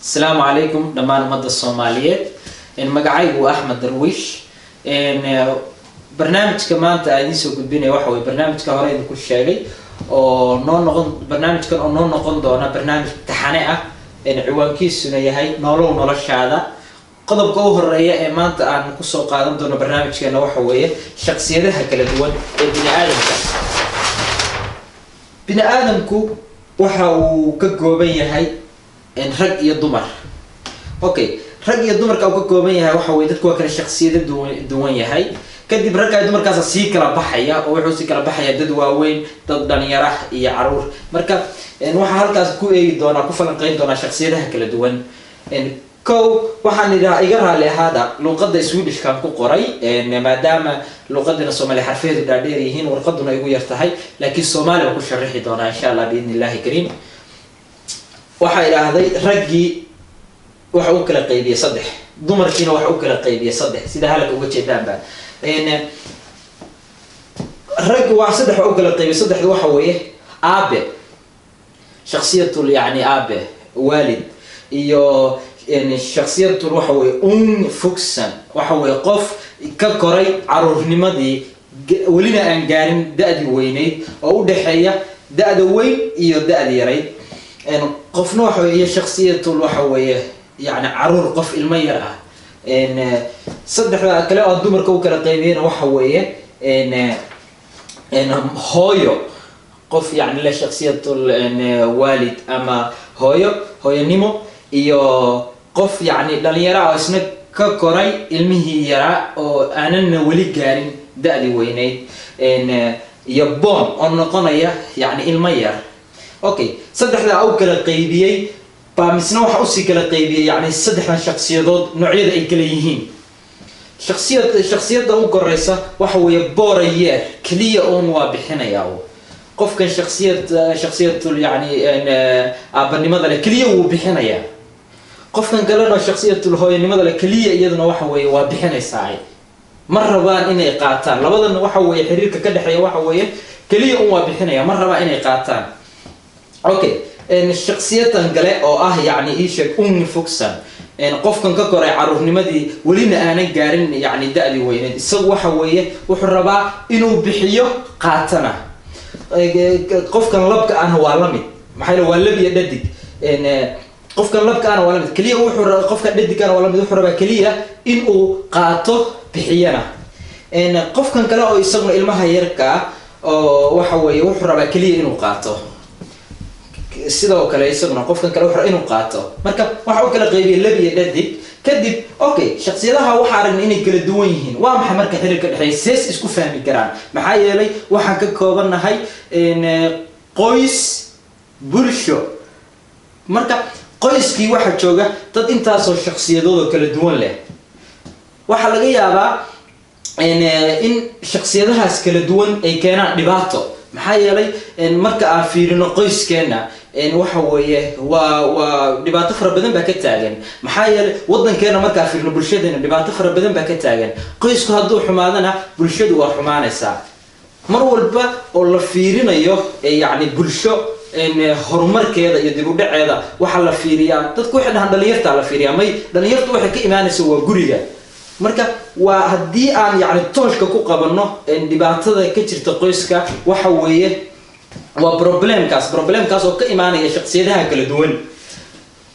Asalaamu calaykum dhammaan ummadda Soomaaliyeed. Magacaygu waa Axmed Darwiish. Barnaamijka maanta aan idiin soo gudbinaya waxa weye barnaamijka hore idinku sheegay oo noo noqon barnaamijkan oo noo noqon doona barnaamij taxane ah, ciwaankiisuna yahay "Noolow Noloshaada". Qodobka u horeeya ee maanta aan kusoo qaadan doono barnaamijkeena waxa weeye shaksiyadaha kala duwan ee bini aadamka. Bini aadamku waxa uu ka kooban yahay rag iyo dumar. Okay, rag iyo dumarka uu ka kooban yahay waxa weye dadku waa kala shaksiyado duwan yahay. Kadib ragga iyo dumarkaasa sii kala baxaya, oo wuxuu sii kala baxaya dad waaweyn, dad dhalinyara iyo caruur. Marka waxaa halkaas ku eegi doonaa, ku falanqeyn doonaa shaksiyadaha kala duwan. Kow, waxaan idhaha, iga raali ahaada, luuqadda Swedishkan ku qoray maadaama luuqadina Soomaaliya xarfaheedu dhaadheer yihiin, warqaduna igu yar tahay, laakiin Soomaali waan ku sharaxi doonaa, insha Allah, biidni Illahi kariim. Waxaa idhaahday raggii waxa u kala qaybiyey saddex, dumarkiina waxa u kala qaybiyey saddex. Sida halka uga jeedaanba, raggi waa saddex, waa u kala qaybiyey. Saddexdu waxa weeye aabe, shaksiyatul yani aabe, waalid, iyo shaksiyatul waxa weye ung vuxen, waxa weye qof ka koray caruurnimadii, welina aan gaarin da-dii weyneyd, oo u dhexeeya da-da weyn iyo da-da yarayd. Qofna waxa weye iyo shaksiyatul waxa weeye yani caruur, qof ilmo yar ah. Saddexda kale oo dumarka u kala qaybiyena waxa weeye hooyo, qof yani le shaksiyatul waalid ama hooyo, hooyanimo, iyo qof yani dhalinyaro ah oo isna ka koray ilmihii yaraa oo aananna weli gaarin da-dii weyneyd, iyo barn oo noqonaya yani ilmo yar. Okay, saddexdaa u kala qaybiyey baa misna waxa usii kala qaybiyey yani saddexdan shaksiyadood noocyada ay kala yihiin. Shaksiyadda u koreysa waxa weeye bara ger, keliya uun waa bixinayaa. Qofkan shaksiyatul yani aabanimada leh keliya wuu bixinayaa. Qofkan kalena, shaksiyatul hooyanimada leh, keliya iyaduna waxa weeye waa bixinaysaa, ma rabaan inay qaataan. Labadan waxa weeye xiriirka ka dhexeeya waxa weeye keliya un waa bixinaya, ma rabaan inay qaataan. Okay, shaksiyadan kale oo ah yani iisheeg ung vuxen, qofkan ka koray caruurnimadii, welina aanan gaarin yani da-dii weyneed, isagu waxa weeye wuxuu rabaa inuu bixiyo, qaatana. Qofkan labka ahna waa lamid, maxaa yeele waa lab iyo dhadig. Qofkan labka ahna waa lamid, keliya wuxuu, qofkan dhadigana waa lamid, wuxuu rabaa keliya inuu qaato, bixiyana. Qofkan kale oo isaguna ilmaha yarka ah oo waxa weeye wuxuu rabaa keliya inuu qaato. Sidoo kale isaguna qofkan kale wuxuu inuu qaato. Marka waxa u kala qaybiyay lab iyo dhadig. Kadib, okay, shaksiyadaha waxaa aragnay inay kala duwan yihiin. Waa maxay marka xiriirka dhexeeya? Sees isku fahmi karaan? Maxaa yeelay waxaan ka koobannahay qoys, bulsho. Marka qoyskii waxaa jooga dad intaasoo shaksiyadood oo kala duwan leh. Waxaa laga yaabaa in shaksiyadahaas kala duwan ay keenaan dhibaato. Maxaa yeelay marka aan fiirino qoyskeena, waxa weeye waa dhibaato fara badan baa ka taagan. Maxaa yeelay waddankeena markaan fiirino, bulshadeena dhibaato fara badan baa ka taagan. Qoysku hadduu xumaadana, bulshadu waa xumaanaysaa. Mar walba oo la fiirinayo yacni bulsho horumarkeeda iyo dib u dhaceeda, waxaa la fiiriyaa, dadku waxay dhahaan dhalinyartaa la fiiriyaa. May, dhalinyartu waxay ka imaanaysa waa guriga. Marka waa haddii aan yani tooshka ku qabanno dhibaatada ka jirta qoyska, waxa weeye waa problemkaas oo ka imaanaya shaksiyadaha kala duwan.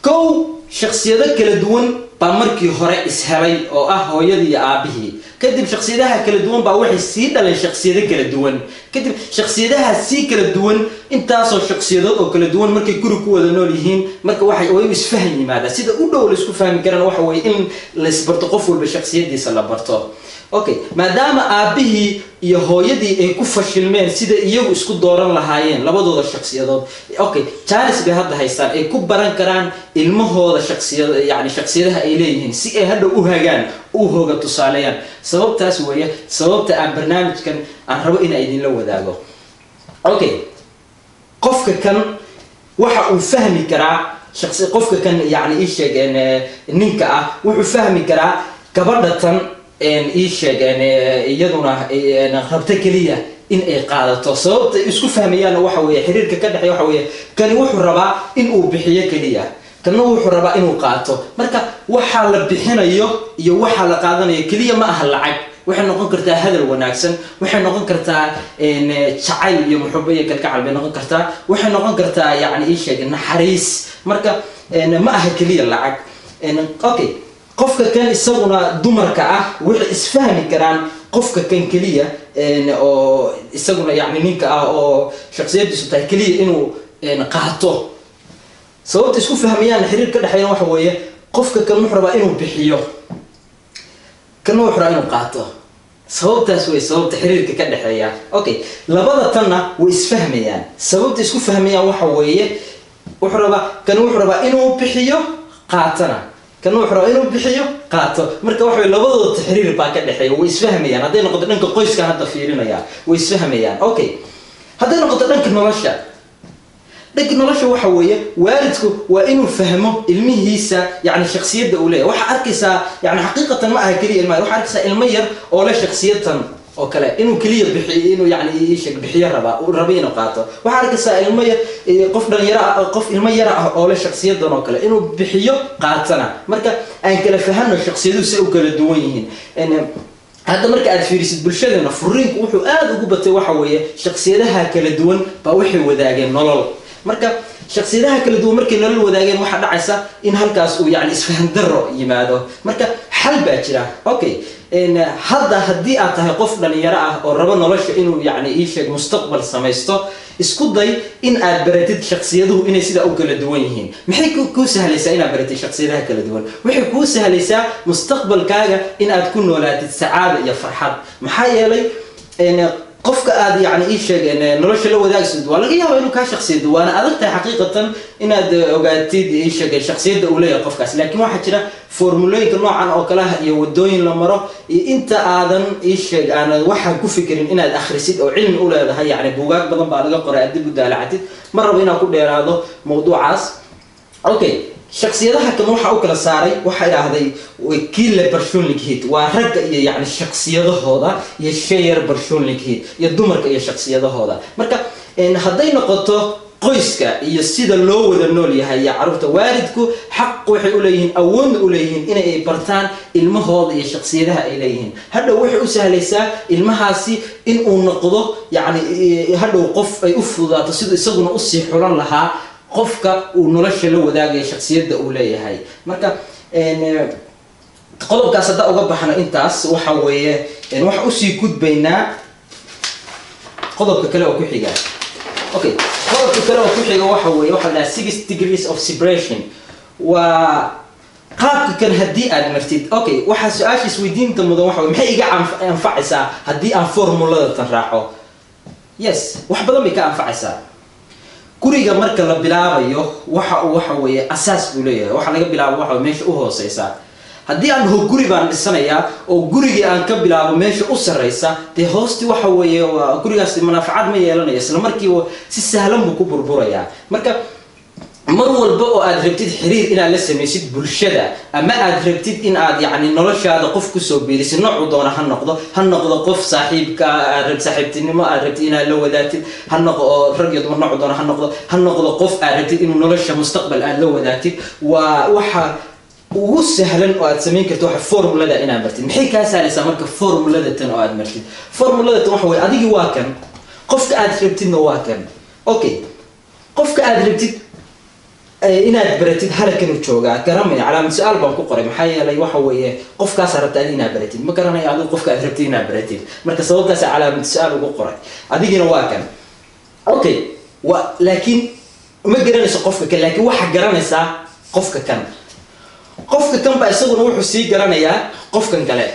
Kow, shaksiyado kala duwan baa markii hore ishelay, oo ah hooyadii iyo aabihii. Kadib shaksiyadaha kala duwan baa waxay sii dhaleen shaksiyado kala duwan. Kadib shaksiyadaha sii kala duwan, intaasoo shaksiyadood oo kala duwan markay guri ku wada nool yihiin, marka waxay way isfahan yimaadaan. Sida u dhow laisku fahmi karana waxa weeye in laisbarto, qof walba shaksiyadiisa la barto. Okay, maadaama aabihii iyo hooyadii ay ku fashilmeen sida iyagu isku dooran lahaayeen labadooda shaksiyadood, okay, chance bay hadda haystaan ay ku baran karaan ilmahooda shaksiyad, yani shaksiyadaha ay leeyihiin, si ay hadhow u hagaan, u hoga tusaaleeyaan. Sababtaas weeye sababta aan barnaamijkan aan rabo inaan idinla wadaago. Okay, qofka kan waxa uu fahmi karaa shaqsi, qofka kan yani ii sheeg ninka ah wuxuu fahmi karaa gabadha tan ii sheeg iyaduna rabto keliya in ay qaadato. Sababta isku fahmayaanna waxa weeye xiriirka ka dhexeeya waxa weeye kani wuxuu rabaa in uu bixiyo keliya. Kana wuxuu rabaa inuu qaato. Marka waxaa la bixinayo iyo waxaa la qaadanayo keliya ma aha lacag. Waxay noqon kartaa hadal wanaagsan, waxay noqon kartaa jacayl iyo muxubo iyo kalgacal bay noqon kartaa, waxay noqon kartaa, yani, ii sheeg, naxariis. Marka ma aha keliya lacag. Okay, qofka kan isaguna dumarka ah waxay isfahmi karaan qofka kan keliya oo isaguna, yani, ninka ah oo shaksiyadiisu tahay keliya inuu qaato. Sababta isku fahmayaan, xiriir ka dhexeeyana waxa weeye, qofka kan wuxuu rabaa inuu bixiyo, kana wuxuu rabaa inuu qaato. Sababtaas way sababta xiriirka ka dhexeeya. Okay, labada tanna way isfahmayaan. Sababta isku fahmayaan waxa weeye, wuxuu rabaa kan, wuxuu rabaa inuu bixiyo, qaatana. Kana wuxuu rabaa inuu bixiyo, qaato. Marka waxa way labadooda xiriir baa ka dhexeeya, way isfahmayaan. Hadday noqoto dhanka qoyskan hadda fiirinaya, way isfahmayaan. Okay, hadday noqoto dhanka nolosha, dhanka nolosha waxa weeye, waalidku waa inuu fahmo ilmihiisa, yani, shaksiyadda uu leeyahay. Waxaa arkaysaa, yani, xaqiiqatan ma aha keliya ilmaha. Waxaa arkaysaa ilmo yar oo leh shaksiyatan oo kale, inuu keliya bixiyo, inuu, yani, ii sheeg, bixiyo rabaa, uu raba inuu qaato. Waxaa arkaysaa ilmo yar, qof dhalinyaro ah, qof ilmo yara ah oo leh shaksiyadan oo kale, inuu bixiyo, qaatana. Marka aan kala fahanno shaksiyaduhu si u kala duwan yihiin. Hadda marka aad fiirisid bulshadeena, furiinku wuxuu aada ugu batay waxa weeye, shaksiyadaha kala duwan baa waxay wadaageen nolol. Marka shaksiyadaha kala duwan markay nolol wadaageen, waxaa dhacaysa in halkaas uu, yani, isfahan daro yimaado. Marka xal baa jira. Okay, hadda haddii aad tahay qof dhalinyaro ah oo rabo nolosha inuu, yani, ii sheeg, mustaqbal samaysto, isku day in aad baratid shaksiyaduhu inay sidaa u kala duwan yihiin. Maxay kuu sahlaysaa inaad baratid shaksiyadaha kala duwan? Waxay kuu sahlaysaa mustaqbalkaaga in aad ku noolaatid sacaada iyo farxad. Maxaa yeelay, qofka aad, yani, ii sheeg, nolosha la wadaagsid waa laga yaabaa inuu kaa shaksiyado, waana adag tahay xaqiiqatan inaad ogaatid, ii sheeg, shaksiyadda uu leeyahay qofkaas. Laakiin waxaa jira formulooyinka noocan oo kale ah iyo wadooyin la maro, iyo inta aadan, ii sheeg, aanad waxaan ku fikirin inaad akhrisid oo cilmi u leedahay. Yani buugaag badan baa laga qoray, aad dib u daalacatid. Ma rabo inaad ku dheeraado mawduucaas. Okay, shaksiyadaha kan waxa u kala saaray, waxa idhaahday kille personlighet, waa ragga iyo, yani, shaksiyadahooda, iyo tjejer personlighet, iyo dumarka iyo shaksiyadahooda. Marka hadday noqoto qoyska iyo sida loo wada nool yahay iyo carruurta, waalidku xaq waxay uleeyihiin, awoodna uleeyihiin inay bartaan ilmahooda iyo shaksiyadaha ay leeyihiin. Hadhow waxay u sahlaysaa ilmahaasi in uu noqdo, yani, hadhow qof ay u fududaato siduu isaguna usii xulan lahaa qofka uu nolosha la wadaagaya, shaksiyadda uu leeyahay. Marka qodobkaas haddaa uga baxno, intaas waxa weeye, waxa usii gudbaynaa qodobka kale oo ku xiga. Okay, qodobka kale oo ku xiga waxa weeye, waxa la dhahaa six degrees of separation. Waa qaabka kan haddii aad martid. Okay, waxaa su-aasha isweydiinta mudan waxa weye, maxay iga anfacaysaa haddii aan formulada tan raaco? Yes, wax badan bay ka anfacaysaa. Guriga marka la bilaabayo, waxa uu, waxa weeye, asaas buu leeyahay. Waxa laga bilaabo waxa meesha u hooseysa. Haddii aan dhaho guri baan dhisanayaa oo gurigii aan ka bilaabo meesha u sarreysa, dee hoostii waxa weeye, waa gurigaasi manaafacaad ma yeelanayo, isla markiiba si sahlan buu ku burburayaa. Marka mar walba oo aad rabtid xiriir inaad la samaysid bulshada, ama aad rabtid in aad, yacni, noloshaada qof kusoo biirisid, noocuu doona ha noqdo, ha noqdo qof saaxiibka aad rab saaxiibtinimo aad rabtid inaad la wadaagtid, ha noqo oo rag iyo dumar noocuu doona ha noqdo, ha noqdo qof aad rabtid inuu nolosha mustaqbal aad la wadaagtid, waa waxa ugu sahlan oo aad samayn karto waxa formulada inaad martid. Maxay kaa sahlaysaa marka formulada tan oo aad martid? Formulada tan waxa weye, adigii waa kan, qofka aad rabtidna waa kan. Okay, qofka aad rabtid inaad baratid halkanuu joogaa, garanmaya, calaamad su-aal baan ku qoray. Maxaa yeelay, waxa weeye, qofkaasaa rabta adi inaad baratid, ma garanayo adigu qofka aad rabtid inaad baratid. Marka sababtaasa calaamad su-aal ugu qoray. Adigina waa kan. Okay, wa laakiin ma garanayso qofka kan, laakiin waxaa garanaysaa qofka kan. Qofka kan baa isaguna wuxuu sii garanayaa qofkan kale.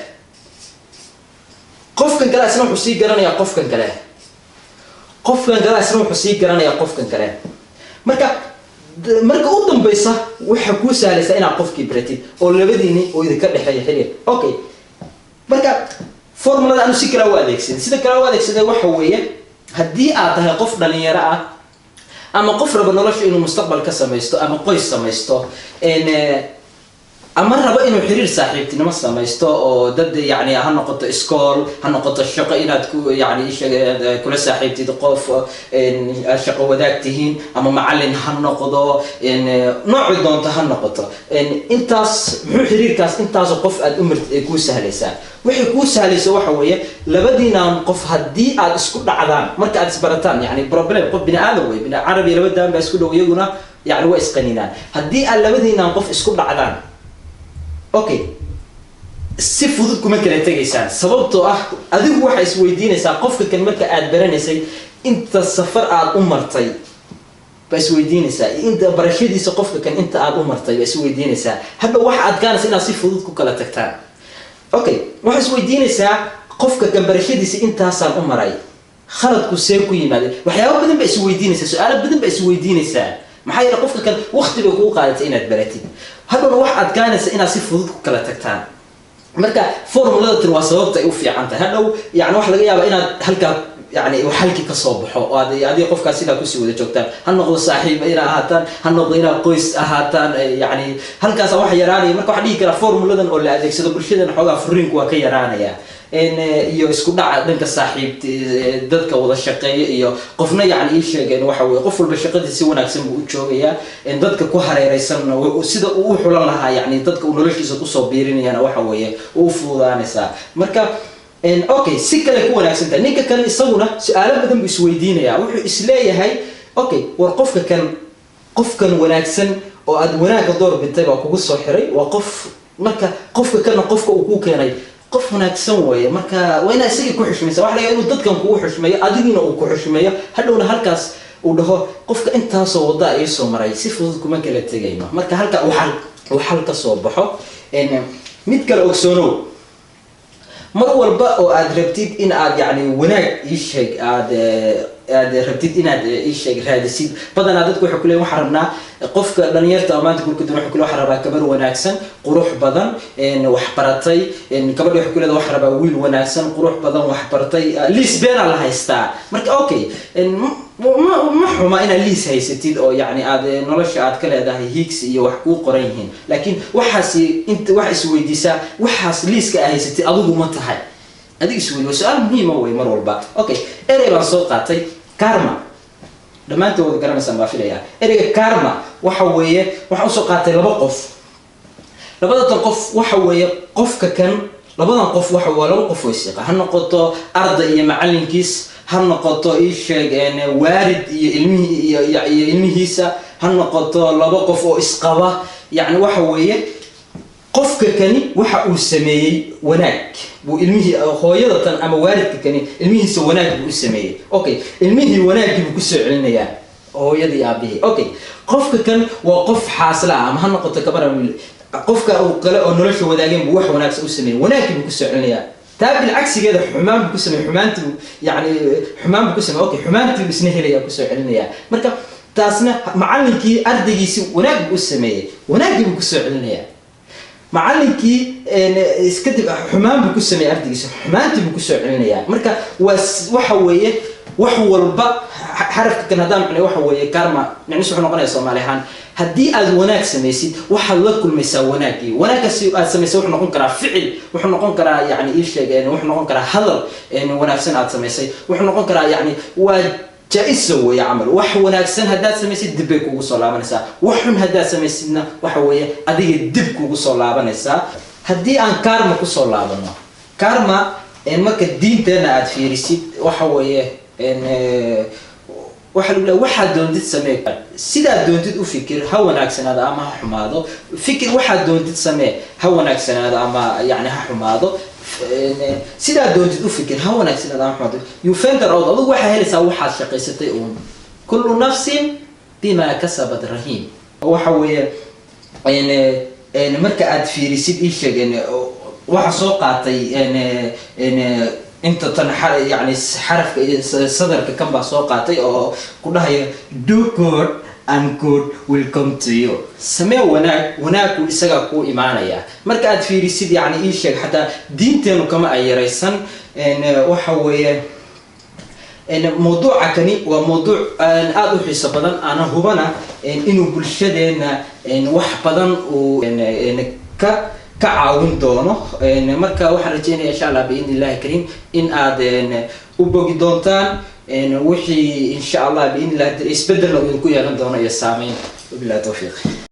Qofkan kale isna wuxuu sii garanayaa qofkan kale. Qofkan kale isna wuxuu sii garanayaa qofkan kale. Marka marka u dambaysa waxaa kuu sahlaysaa inaad qofkii baratid oo labadiini oo idinka dhexeeya xiriir. Okay, marka formulada anu si kale u adeegsaday, sida kale u adeegsaday waxa weeye, haddii aad tahay qof dhalinyaro ah ama qof raba nolosha inuu mustaqbal ka samaysto ama qoys samaysto. Ama rabo inuu xiriir saaxiibtinimo samaysto oo dad, yani, ha noqoto iskool, ha noqoto shaqo, inaad ku, yani, isheeg kula saaxiibtid qof aad shaqo wadaag tihiin, ama macalin ha noqdo, nooci doonto ha noqoto. Intaas muxuu xiriirkaas intaasoo qof aad u martid ay kuu sahlaysaa? Waxay kuu sahlayso waxa weeye, labadiinaan qof haddii aad isku dhacdaan marka aad isbarataan, yani problem, qof bini aadam wey, bini carabi, laba daan baa isku dhow, iyaguna, yani, waa isqaninaan. Haddii aad labadiinaan qof isku dhacdaan, okay, si fudud kuma kala tegaysaan, sababtoo ah adigu waxaa isweydiinaysaa qofka kan marka aad baranaysay inta safar aad u martay baa isweydiinaysaa, inta barashadiisa qofka kan inta aad u martay baa isweydiinaysaa. Hadda waxa adkaanaysa inaad si fudud ku kala tagtaan. Okay, waxaa isweydiinaysaa qofka kan barashadiisa intaasaan u maray, khaladku see ku yimaaday? Waxyaabo badan baa isweydiinaysaa, su-aalo badan baa isweydiinaysaa. Maxaa yeele, qofka kan waqti bay kugu qaadatay inaad baratid. Hadhowna wax adkaanaysa inaad si fudud ku kala tagtaan. Marka formulada tan waa sababta ay u fiican tahay. Hadhow, yani, waxa laga yaabaa inaad halkaa, yani, uu xalki kasoo baxo oo aad adiga qofkaas sidaa kusii wada joogtaan, ha noqdo saaxiib inaad ahaataan, ha noqdo inaad qoys ahaataan. Yani halkaasa waxa yaraanaya. Marka waxaa dhihi karaa, formuladan oo la adeegsado, bulshadan xoogaa furiinku waa ka yaraanaya iyo isku dhaca dhanka saaxiib, dadka wada shaqeeya iyo qofna, yani, ii sheegeen waxa weye, qof walba shaqadiisa si wanaagsan buu u joogayaa. Dadka ku hareereysanna sida uu u xulan lahaa, yani dadka uu noloshiisa kusoo biirinayana, waxa weeye u fududaanaysaa. Marka, okay, si kale ku wanaagsan tahay. Ninka kan isaguna su-aalo badan buu isweydiinayaa. Wuxuu isleeyahay, okay, war qofka kan, qofkan wanaagsan oo aad wanaagga door bintay baa kugu soo xiray, waa qof. Marka qofka kana, qofka uu kuu keenay qof wanaagsan weeye. Marka waa inaa isagii ku xushmaysa. Waxa laga yaaba inuu dadkan kugu xushmeeyo, adigiina uu ku xushmeeyo. Hadhowna halkaas uu dhaho, qofka intaasoo waddaa iisoo maray, si fudud kuma kala tegayno. Marka halka uu xal ka soo baxo. Mid kale ogsoonow, mar walba oo aad rabtid in aad, yani, wanaag, ii sheeg, aad rabtid inaad, ii sheeg, raadisid, badanaa dadku waxay kuleeyihin, waxaan rabnaa, qofka dhalinyarta oo maanta gurka doon wuxuu kule, waxaan rabaa gabar wanaagsan, qurux badan, wax baratay. Gabadha waxay kuleedahay, waxaan rabaa wiil wanaagsan, qurux badan, wax baratay. Liis beenaa la haystaa. Marka, okay, ma xuma inaad liis haysatid oo, yani, aad nolosha aad ka leedahay hiigsi iyo wax kuu qoran yihiin, laakiin waxaasi inta wax isweydiisaa, waxaas liiska aad haysatid adigu ma tahay? Adiga isweydi, waa su-aal muhiima wey mar walba. Okay, erey baan soo qaatay, karma. Dhammaantood wada garanaysaan baa filayaa. Ereyga karma waxa weeye, waxaan usoo qaatay laba qof. Labadatan qof waxa weeye, qofka kan, labadan qof waxa waa laba qof oo isiqa, ha noqoto arday iyo macalinkiis, ha noqoto, ii sheeg, waalid iyo ilmihii iyo ilmihiisa, ha noqoto laba qof oo isqaba. Yani waxa weeye, qofka kani waxa uu sameeyey wanaag buu ilmihii, hooyada tan ama waalidka kani ilmihiisa wanaag buu u sameeyey. Okay, ilmihii wanaaggii buu kusoo celinayaa hooyadii, aabihii. Okay, qofka kan waa qof xaasla ah, ama ha noqoto gabar ama wiil, qofka uu kale oo nolosha wadaageen buu wax wanaagsan u sameeyey, wanaaggii buu kusoo celinayaa. Taa bilcagsigeeda, xumaan buu ku sameeyey, xumaantii, yani, xumaan buu ku sameeyey. Okay, xumaantii buu isna helaya, kusoo celinayaa. Marka taasna, macallinkii ardaygiisi wanaag buu u sameeyey, wanaaggii buu kusoo celinayaa. Macallinkii iskadib xumaan buu ku sameeyey ardaygiisa, xumaantii buu kusoo celinayaa. Marka waa waxa weeye, wax walba xarafka kan haddaan micnay, waxa weeye karma micnihiisu wuxuu noqonaya Soomaali ahaan, haddii aad wanaag samaysid, waxaad la kulmaysaa wanaaggii. Wanaaggaasi aad samaysay wuxuu noqon karaa ficil, wuxuu noqon karaa, yani, ii sheeg, wuxuu noqon karaa hadal wanaagsan aad samaysay, wuxuu noqon karaa, yani, waa jaa-isa weeye camal. Wax wanaagsan haddaad samaysid, dib bay kugu soo laabanaysaa. Wax xun haddaad samaysidna, waxa weeye adiga dib kugu soo laabanaysaa. Haddii aan karma kusoo laabano, karma marka diinteenna aad fiirisid, waxa weeye, waxa lagu leeyahay, waxaad doontid samee, sidaad doontid u fikir, ha wanaagsanaado ama ha xumaado. Fikir waxaad doontid samee, ha wanaagsanaado ama, yani, ha xumaado. Sidaad doontid u fikir, ha wanaagsanaado ama xumaado, you find out, adigu waxaa helaysaa waxaad shaqaysatay uun. كل نفس بما كسبت رهين. Waxa weeye, marka aad fiirisid, ii sheeg, waxa soo qaatay inta tan, yani xarafka iyo sadarka kan baa soo qaatay oo ku dhahaya, "Do good and good will come to you." Samee wanaag, wanaagku isagaa kuu imaanaya. Marka aad fiirisid, yani, ii sheeg, xataa diinteenu kama ay yaraysan. Waxa weeye, mawduuca kani waa mawduuc aada u xiiso badan, ana hubana inuu bulshadeena wax badan uu ka caawin doono. Marka waxaan rajeynaya, insha Allah biidni Illahi Kariim, in aad u bogi doontaan wixii, insha Allah biidni Illah, isbedelna uu idinku yeelan doono iyo saameyn. Wabillahi tawfiiq.